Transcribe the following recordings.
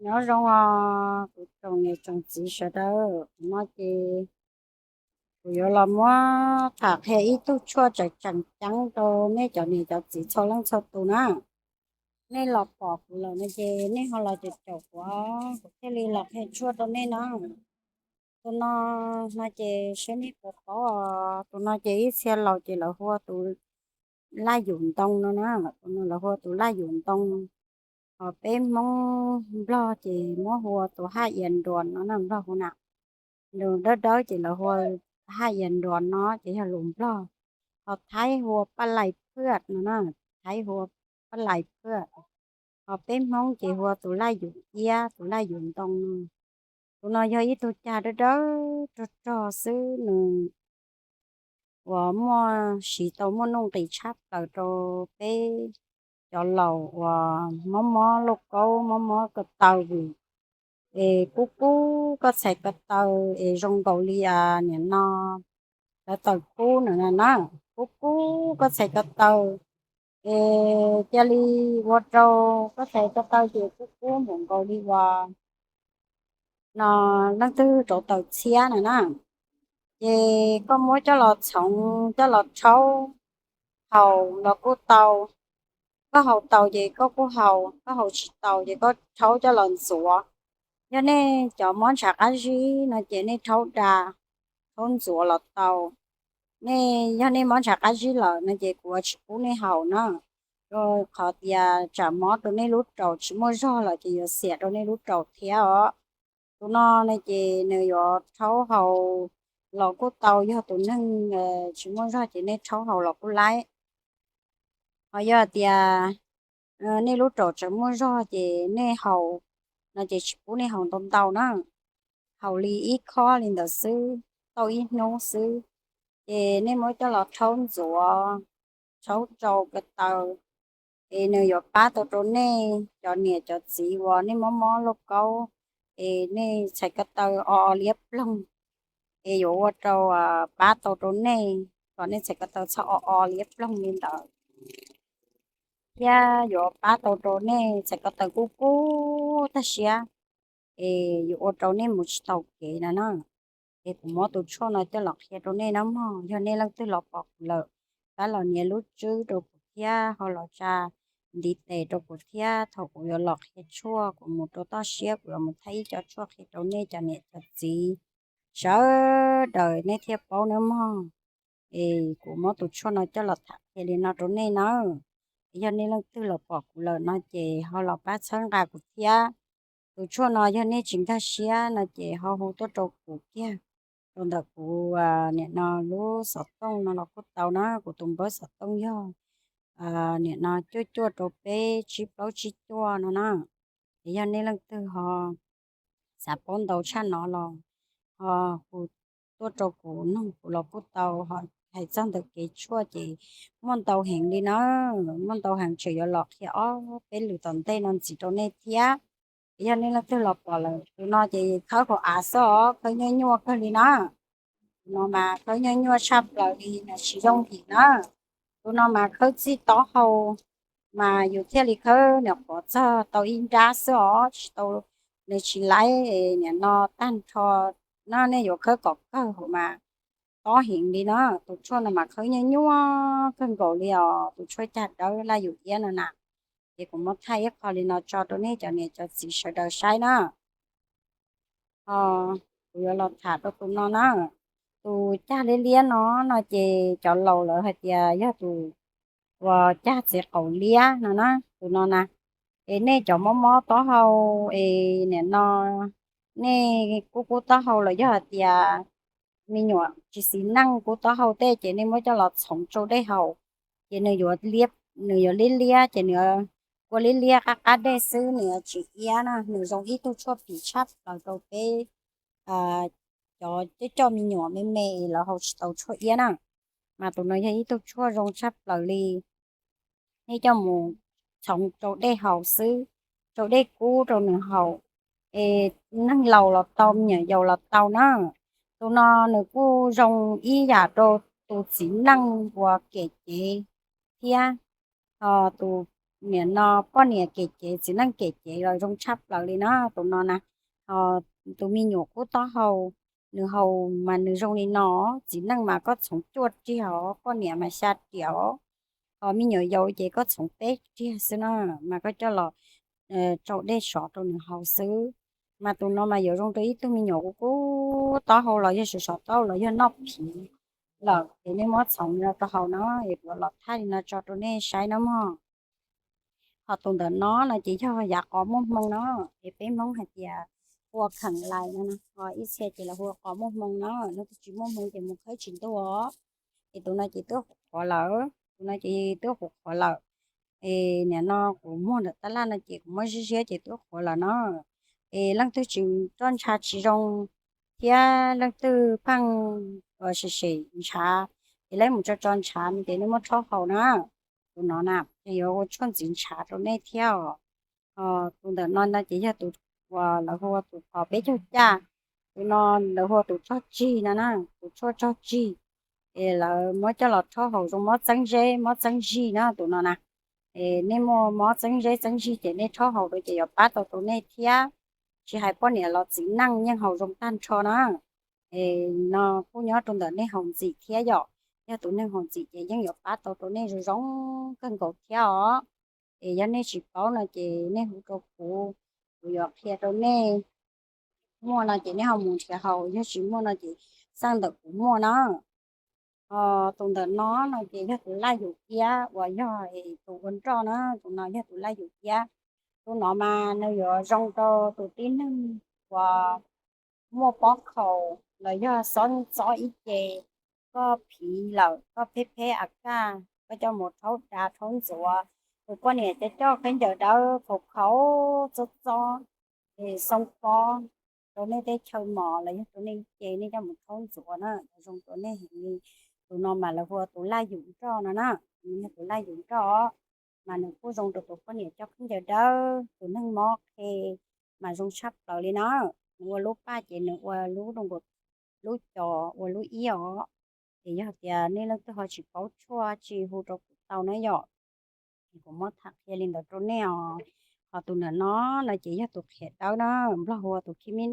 Nyob zoo os kuv tsoom niam tsoom txiv sawv daws, no ces kuv yuav los muab tham qhia ib tug tshuaj tseem tseem ceeb rau nej cov niam cov txiv txhua leej txhua tus na. Nej los pom kuv lawm no ces nej ho los caum caum kuv, kuv thiaj li los qhia tshuaj rau nej na. Tus no, no ces saib nej puas paub os, tus no ces ib txhia laus ces lawv hu ua tus laj yum ntoo no na, tus no lawv hu ua tus laj yum ntoo. Ho peb Hmoob Nplog ces muab hu ua tus haj ia nruas no na, Nplog hu na. Lus dawb dawb ces lawv hu ua haj ia nruas no ces yog lus Nplog. Ho Thaib hu ua paj lais phwaj no na, Thaib hu ua paj lais phwaj. Ho peb Hmoob ces hu ua tus laj yum iab, tus laj yum ntoo no. Tus no yog ib tug cag dawb dawb rog rog xwb, nws uas muaj siv tau muaj nuj nqis tshaj plaws rau peb cov laus uas mob mob lauj kaub, mob mob ko taw vim es kub kub koj txhais ko taw es zoo nkaus li niam no lawv taws kub na na, kub kub koj txhais ko taw es cia li ua rau koj txhais ko taw ces kub kub npaum nkaus li uas no leej twg rauv taws txhiab na na. Ces koj muab coj los txhoov coj los rhaub haus los kuj tau. Koj haus tau ces koj kuj haus, koj haus tsis tau ces koj rhaub coj los ntxuav. Yog nej cov mob ntshav qab zib no ces nej rhaub da, rhaub ntxuav los tau. Nej yog nej mob ntshav qab zib lawm no ces kuv yuav tsis pub nej haus na, rau qhov tias tsam mob rau nej lub raum tsis muaj zog lawm ces yuav xiam rau nej lub raum thiab os. Tus no no ces nws yuav rhaub haus los kuj tau, yog tus neeg tsis muaj zog ces nej rhaub haus los kuj laib. Ho yog tias nej lub raum tseem muaj zog ces nej haus no ces tsis pub nej haus ntau ntau na, haus li ib khob li ntawd xwb, tau ib hnub xwb. Ces nej muab coj los rhaub ntxuav, rhaub rau ko taw, es nws yuav pab tau rau nej cov niam cov txiv uas nej mob mob lauj kaub, es nej txhais ko taw o o liab ploog, es yuav ua rau pab tau rau nej kom nej txhais ko taw txhob o o liab ploog li ntawd, thiab yuav pab tau rau nej txhais ko taw kub kub tag siab, es yuav ua rau nej mus tsis taus kev na na. Es kuv muab tus tshuaj no coj los qhia rau nej na mog, yog nej leej twg los pom kuv lawm, pab los nias lub tswb rau kuv thiab ho los tsa ntiv tes rau kuv thiab. Thaum kuv yuav los qhia tshuaj kuv mus rau toj siab kuv yuav mus thaij ib co tshuaj qhia rau nej cov niam cov txiv sawv daws nej thiaj paub nawb mog. Es kuv muab tus tshuaj no coj los tham qhia li no rau nej nawb. Yog nej leej twg los pom kuv lawm no ces ho los pab txhawb nqa kuv thiab. Tus tshuaj no yog nej tsis nkag siab no ces ho hu tuaj rau kuv kiag, rau ntawm kuv niam no lub xov tooj no los kuj tau na, kuv tus npawb xov tooj yog niam no cuaj cuaj rau peb tsib plaub tsib cuaj no na. Es yog nej leej twg ho xav paub ntau tshaj no los ho hu tuaj rau kuv noog kuv los kuj tau. Ho hais txog ntawm kev tshuaj ces muaj ntau heev li na, muaj ntau heev, tseem yuav los qhia ob peb lwm tom ntej no ntxiv rau nej thiab. Yog nej leej twg los pom lawm, tus no ces khawb hauv av xwb os, khawb nyuaj nyuaj kawg li na. Tus no mas khawb nyuaj nyuaj tshaj plaws li, nws tsis yooj yim na. Tus no mas khawb txij taub hau mas yus thiaj li khawb nyuam qhuav txog tau ib nrab xwb os, tsis tau, nws tsis laib niam no tag nrho na, nej yuav khawb kom kawg hauv mas tob heev li na. Tus tshuaj no mas khawb nyuaj nyuaj kawg nkaus li os, tus tshuaj cag dawb laj yus iab no na. Ces kuv muab thaij ib qho li no tso rau nej cov niam cov txiv sawv daws saib na. Ho kuv yuav los tham rau tus no na. Tus cag liab liab no, no ces cov laus lawv hais tias yog tus uas cag txiv qaum liab no na, tus no na. Es nej cov mob mob taub hau es niam no nej kub kub taub hau los yog hais tias me nyuam tsis xis neej kub taub hau tej ces nej muab coj los txhoov tsau dej haus, ces nws yuav, nws yuav liab liab, ces nws ua liab liab qab qab dej xwb, nws yuav tsis iab na, nws zoo ib tug tshuaj phim tshaj plaws rau peb cov coj coj me nyuam me me es lawv haus tsis tau tshuaj iab na. Mas tus no yog ib tug tshuaj zoo tshaj plaws li. Nej coj mus txhoov rau dej haus xwb, rau dej kub rau nws haus, es neeg laus los tau, me nyuam yaus los tau na. Tus no nws kuj zoo ib yam rau tus txiv neej uas kem cev thiab. Ho tus nim no poj niam kem cev txiv neej kem cev los zoo tshaj plaws li na tus no na. Tus me nyuam kub taub hau, nws haus mas nws zoo li no, txiv neej mas koj txhoov cuaj riag os, poj niam mas xya riam os, ho me nyuam yaus ces koj txhoov peb riag xwb na, mas koj coj los tsau dej sov rau nws haus xwb. Mas tus no mas yuav zoo rau ib tug me nyuam kub kub taub hau los yog sov sov taub los yog noj phiv lawm ces nej muab txhoov li no rau haus no, es kuv los thaij li no tso rau nej saib no mog. Ho tus ntawm no no ces yog yav qos muaj hmoo no, es peb Hmoob hais tias hu ua kheem lais no, ho ib txhia ces lawv hu ua qos muaj hmoo no, leej twg tsis muaj hmoo ces mus khawb tsis ntuj os. Es tus no ces twb qhuav lawm, tus no ces twb qhuav qhuav lawm. Es nim no kuv muag ntawm tab laj no ces kuv muab ziab ziab ces twb qhuav lawm no. Es leej twg tsis roj ntsha tsis zoo thiab leej twg pheej ua sim sim ntshav, es leej mus tso tso ntshav no ces nej muab rhaub haus na. Tus no na ces yuav ua tshuaj ntxiv ntshav rau nej thiab os. Tus ntawm no no ces yog tus uas lawv hu ua tus qos peb caug caj, tus no lawv hu ua tus rog tsig no na, tus tshuaj rog tsig. Es lawv muab coj los rhaub haus zoo mob txeeb zeb mob txeeb zig na tus no na. Es nej muaj mob txeeb zeb txeeb zig ces nej rhaub haus rau ces yuav pab tau rau nej thiab. Tsis hais poj niam los txiv neej yeej haus zoo tag nrho na. Es no kuj nyob rau ntawm nej haus ntxim thiab yom, yog tus neeg haus ntxim ces yeej yuav pab tau rau nej zoo zoo kawg nkaus thiab os. Es yog nej tsis paub no ces nej hu rau kuv, kuv yuav qhia rau nej. Muaj no ces nej ho mus nrhiav haus, yog tsis muaj no ces xaj ntawm kuv muaj na. Tus ntawm no no ces yog tus laj yus iab uas yog tus ua nroj na, tus no yog tus laj yus iab. Tus no mas nws yuav zoo rau tus tib neeg uas muaj pob khaus los yog xob txob ib ce, koj phiv lawm koj pheb pheb a kaj koj coj mus rhaub dav rhaub ntxuav, tus poj niam coj coj khaub ncaws dawb khaus khaus txob txob, es xoo pob rau nej tej chaw mos los yog rau nej ce nej coj mus rhaub ntxuav na, yuav zoo rau nej heev li. Tus no mas lawv hu ua tus laj yus nroj no na, tus no yog tus laj yus nroj, mas nws kuj zoo rau tus poj niam coj khaub ncaws dawb, tus neeg mob qhe mas zoo tshaj plaws li na. Nws ua lub paj ces nws ua lub rau nkaus lub cos ua lub iab os. Ces yog tias nej leej twg ho tsis paub tshuaj tsis hu rau kuv tau na yom. Es kuv muab tham qhia li ntawd rau nej os. Ho tus ntawm no no ces yog tus qhiav dawb na, nplog hu ua tus khib mib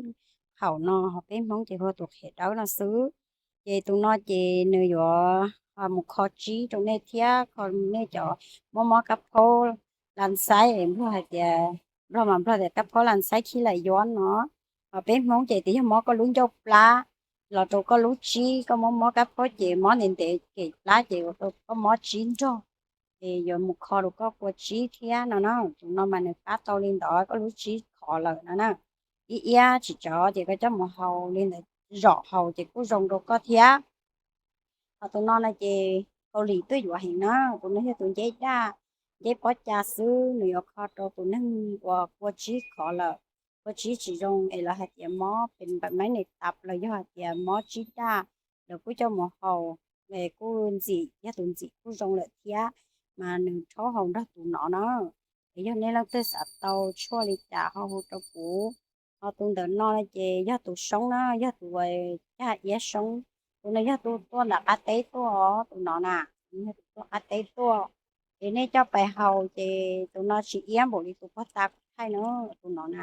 qhaum no, ho peb Hmoob ces hu ua tus qhiav dawb no xwb. Ces tus no ces nws yuav mus kho tsib rau nej thiab, kho nej cov mob mob kab phaub las xaib, nplog hais tias, nplog mas nplog tias kab phaub las xaib khib laim yuav no. Ho peb Hmoob ces tias yog mob koj lub ncauj plab los rau koj lub tsib, koj mob mob kab phaub ces mob ntev ntev kem plab ces ua rau koj mob tsib nrog, es yuav mus kho rau koj kua tsib thiab no na. Tus no mas nws pab tau li ntawd, koj lub tsib khov lawm no na, ib iab tsis tsawv ces koj coj mus haus li ntawd, zom haus ces kuj zoo rau koj thiab. Ho tus no no ces Kaus Lim tuaj yuav heev na, tus no yog tus nceb daj, nceb pob ca xwb, nws yuav kho rau tus neeg uas kua tsib khov lawm, kua tsib tsis zoo es lawv hais tias mob pes npam maib nes tav los yog hais tias mob tsib daj, lawv kuj coj mus haus, es kuj ntxim, yog tus ntxim kuj zoo lawm thiab, mas nws rhaub haus nrog tus no na. Es yog nej leej twg xav tau tshuaj li cas ho hu rau kuv. Ho tus ntawm no ces yog tus soob na, yog tus uas caj iab soob. Tus no yog tus tuaj nram qab teb tuaj os, tus no na, tus no yog tus tuaj qab teb tuaj. Es nej coj pais haus ces tus no tsis iab npaum li tus pog ta kuv thaij na, tus no na,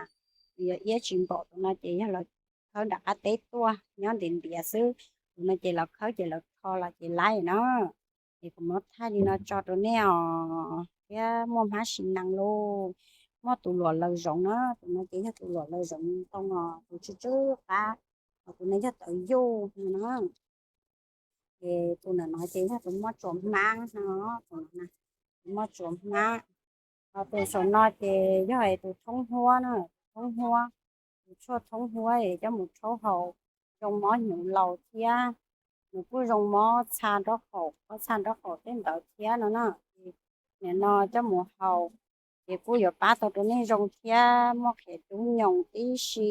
nws yuav iab tsis npaum tus no ces yog lawv khawb nram qab teb tuaj nyob ntiav ntiav xwb. Tus no ces lawv khawb ces lawv rho los ces laib na. Es kuv muab thaij li no tso rau nej os, thiab muaj hmab si nees lauj, muaj tus luam laws zoov na, tus no ces yog tus luam laws zoov ntoo os, tus tsw tsw qab, ho tus no yog tawv yuj no na. Ces tus ntawm no ces yog tus mob tsuas hmab no, tus no na, tus mob tsuas hmab. Ho tus saum no ces yog tus thoob huab na, thoob huab, tus tshuaj thoob huab es coj mus rhaub haus, zoo mob hnyuv laus thiab, nws kuj zoo mob txha nraub qaum, mob txha nraub qaum tej ntawd thiab no na. Nim no coj mus haus ces kuj yuav pab tau rau nej zoo thiab muaj qhiav dub nyoos tib si.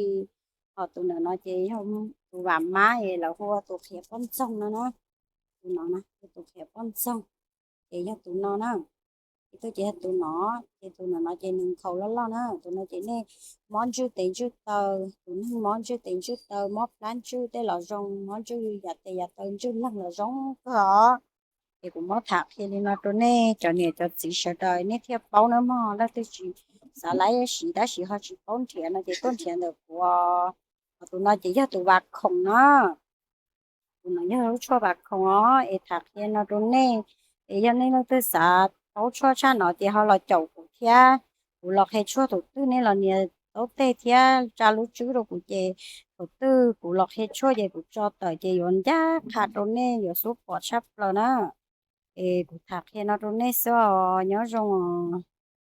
Ho tus ntawm no ces yog tus vam mab es lawv hu ua tus qhiav poj ntxoog no na. Tus no na, tus qhiav poj ntxoog ces yog tus no na. Ib tug ces yog tus no, ces tus no no ces nws nkhaus loj loj na. Tus no ces nej mob ntswj tes ntswj taw, tus neeg mob ntswj tes ntswj taw, mob plab ntswj tej los zoo, mob ntswj yav tes yav taw ntswj leeg los zoo kawg os. Ces kuv muab tham qhia li no rau nej cov niam cov txiv sawv daws nej thiaj paub nawb mog. Leej twg tsis xav laib siv tab sis ho tsis paub nrhiav no ces tuaj nrhiav ntawm kuv. Tus no ces yog tus vas khoom no. Tus no yog lub tshuaj vas khoom os, es tham qhia no rau nej. Es yog nej leej twg xav paub tshuaj tshaj no ces ho los caum kuv thiab, kuv los qhia tshuaj. Thaum twg nej los nias taub teg thiab tsa lub tswb rau kuv ces thaum twg kuv los qhia tshuaj ces kuv tso tawm ces yuav ncaj qha rau nej, yuav xub pom tshaj plaws na. Es kuv tham qhia no rau nej xwb os, nyob zoo os.